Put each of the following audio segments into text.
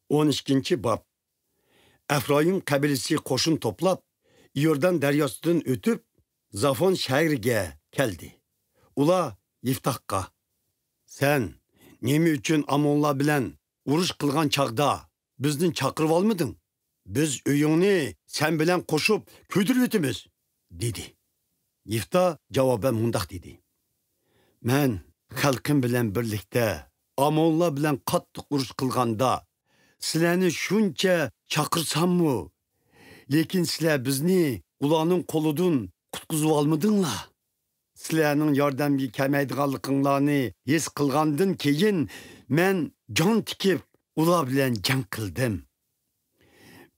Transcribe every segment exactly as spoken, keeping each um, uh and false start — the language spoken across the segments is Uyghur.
ئون ئىككىنچى باب. ئەفرايىم قەبىلىسى قوشۇن توپلاپ، ئىيوردان دەرياسىدىن ئۆتۈپ، زافون شەھىرىگە كەلدى. ئۇلار يىفتاھقا، «سەن نېمە ئۈچۈن ئامونلار بىلەن ئۇرۇش قىلغان چاغدا بىزنى چاقىرىۋالمىدىڭ؟ بىز ئۆيۈڭنى سەن بىلەن قوشۇپ كۆيدۈرۈۋېتىمىز» دېدى. يىفتا جاۋابەن مۇنداق دېدى: «مەن خەلقىم بىلەن بىرلىكتە ئامونلار بىلەن قاتتىق ئۇرۇش قىلغاندا، سىلەرنى شۇنچە چاقىرساممۇ، لېكىن سىلەر بىزنى ئۇلارنىڭ قولىدىن قۇتقۇزۇۋالمىدىڭلار. سىلەرنىڭ ياردەمگە كەلمەيدىغانلىقىڭلارنى ھېس قىلغاندىن كېيىن، مەن جان تىكىپ، ئۇلار بىلەن جەڭ قىلدىم.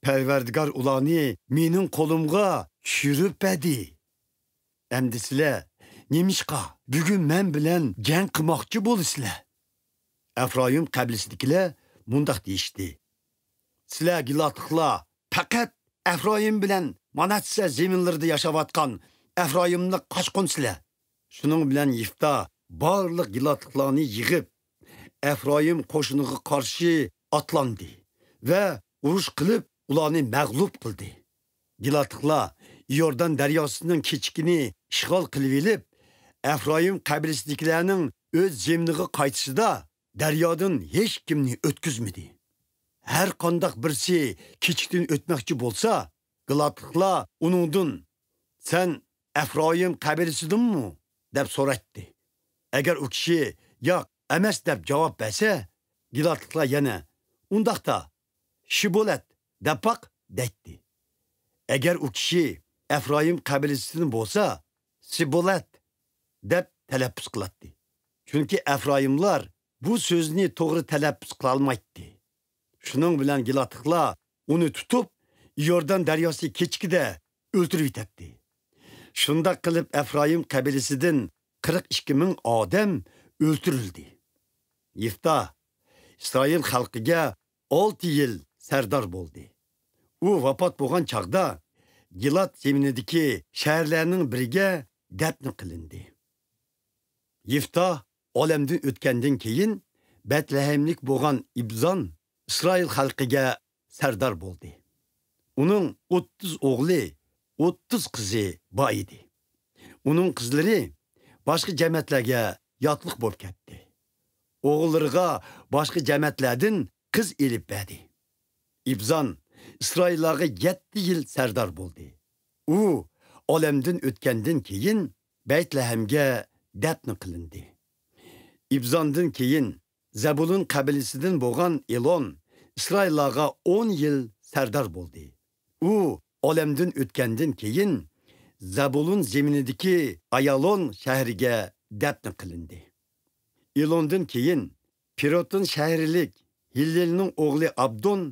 پەرۋەردىگار ئۇلارنى مېنىڭ قولۇمغا چۈشۈرۈپ بەردى. ئەمدى سىلەر نېمىشقا بۈگۈن مەن بىلەن جەڭ قىلماقچى بولىسىلەر؟» ئەفرايىم قەبىلىسىدىكىلەر مۇنداق دېيىشتى: «سىلەر گىلاتلىقلار پەقەت ئەفرايىم بىلەن مانەسسە زېمىنلىرىدا ياشاۋاتقان ئەفرايىملىق قاچقۇنسىلەر.» شۇنىڭ بىلەن يىفتا بارلىق گىلاتلىقلارنى يىغىپ، ئەفرايىم قوشۇنىغا قارشى ئاتلاندى ۋە ئۇرۇش قىلىپ، ئۇلارنى مەغلۇپ قىلدى. گىلاتلىقلار يوردان دەرياسىنىڭ كېچىكىنى ئىشغال قىلىۋېلىپ، ئەفرايىم قەبىلىسىدىكىلەرنىڭ ئۆز زېمىنىغا قايتىشىدا دەريادىن ھېچكىمنى ئۆتكۈزمىدى. ھەر قانداق بىرسى كېچىكتىن ئۆتمەكچى بولسا، گىلاتلىقلار ئۇنىڭدىن، «سەن ئەفرايىم قەبىلىسىدىنمۇ؟» دەپ سورايتتى. ئەگەر ئۇ كىشى «ياق، ئەمەس» دەپ جاۋاب بەرسە، گىلاتلىقلار يەنە، «ئۇنداقتا، شىبولەت دەپ باق» دەيتتى. ئەگەر ئۇ كىشى ئەفرايىم قەبىلىسىدىن بولسا، «سىبولەت» دەپ تەلەپپۇز قىلاتتى. چۈنكى ئەفرايىملار بۇ سۆزنى توغرا تەلەپپۇز قىلالمايتتى. شۇنىڭ بىلەن گىلاتلىقلار ئۇنى تۇتۇپ، يوردان دەرياسى كېچىكىدە ئۆلتۈرۈۋېتەتتى. شۇنداق قىلىپ، ئەفرايىم قەبىلىسىدىن قىرىق ئىككى مىڭ ئادەم ئۆلتۈرۈلدى. يىفتا ئىسرائىل خەلقىگە ئالتە يىل سەردار بولدى. ئۇ ۋاپات بولغان چاغدا گىلاد زېمىنىدىكى شەھەرلەرنىڭ بىرىگە دەپنە قىلىندى. يىفتا ئالەمدىن ئۆتكەندىن كېيىن، بەتلەھەملىك بولغان ئىبزان ئىسرائىل خەلقىگە سەردار بولدى. ئۇنىڭ ئوتتۇز ئوغلى، ئوتتۇز قىزى بار ئىدى. ئۇنىڭ قىزلىرى باشقا جەمەتلەرگە ياتلىق بولۇپ كەتتى. ئوغۇللىرىغا باشقا جەمەتلەردىن قىز ئېلىپ بەردى. ئىبزان ئىسرائىللارغا يەتتە يىل سەردار بولدى. ئۇ ئالەمدىن ئۆتكەندىن كېيىن، بەيتلەھەمگە دەپنە قىلىندى. ئىبزاندىن كېيىن زەبۇلۇن قەبىلىسىدىن بولغان ئېلون ئىسرائىللارغا ئون يىل سەردار بولدى. ئۇ ئالەمدىن ئۆتكەندىن كېيىن، زەبۇلۇن زېمىنىدىكى ئايالون شەھىرىگە دەپنە قىلىندى. ئېلوندىن كېيىن، پىرۇتون شەھىرلىك ھىللېلنىڭ ئوغلى ئابدون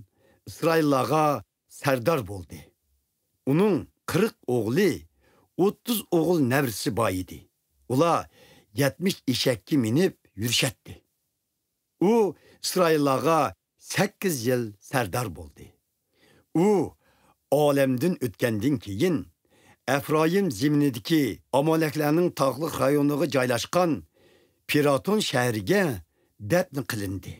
ئىسرائىللارغا سەردار بولدى. ئۇنىڭ قىرىق ئوغلى، ئوتتۇز ئوغۇل نەۋرىسى بار ئىدى. ئۇلار يەتمىش ئېشەككە مىنىپ يۈرۈشەتتى. ئۇ ئىسرائىللارغا سەككىز يىل سەردار بولدى. ئۇ ئالەمدىن ئۆتكەندىن كېيىن، ئەفرايىم زېمىنىدىكى ئامالەكلەرنىڭ تاغلىق رايونىغا جايلاشقان پىراتون شەھىرىگە دەپنە قىلىندى.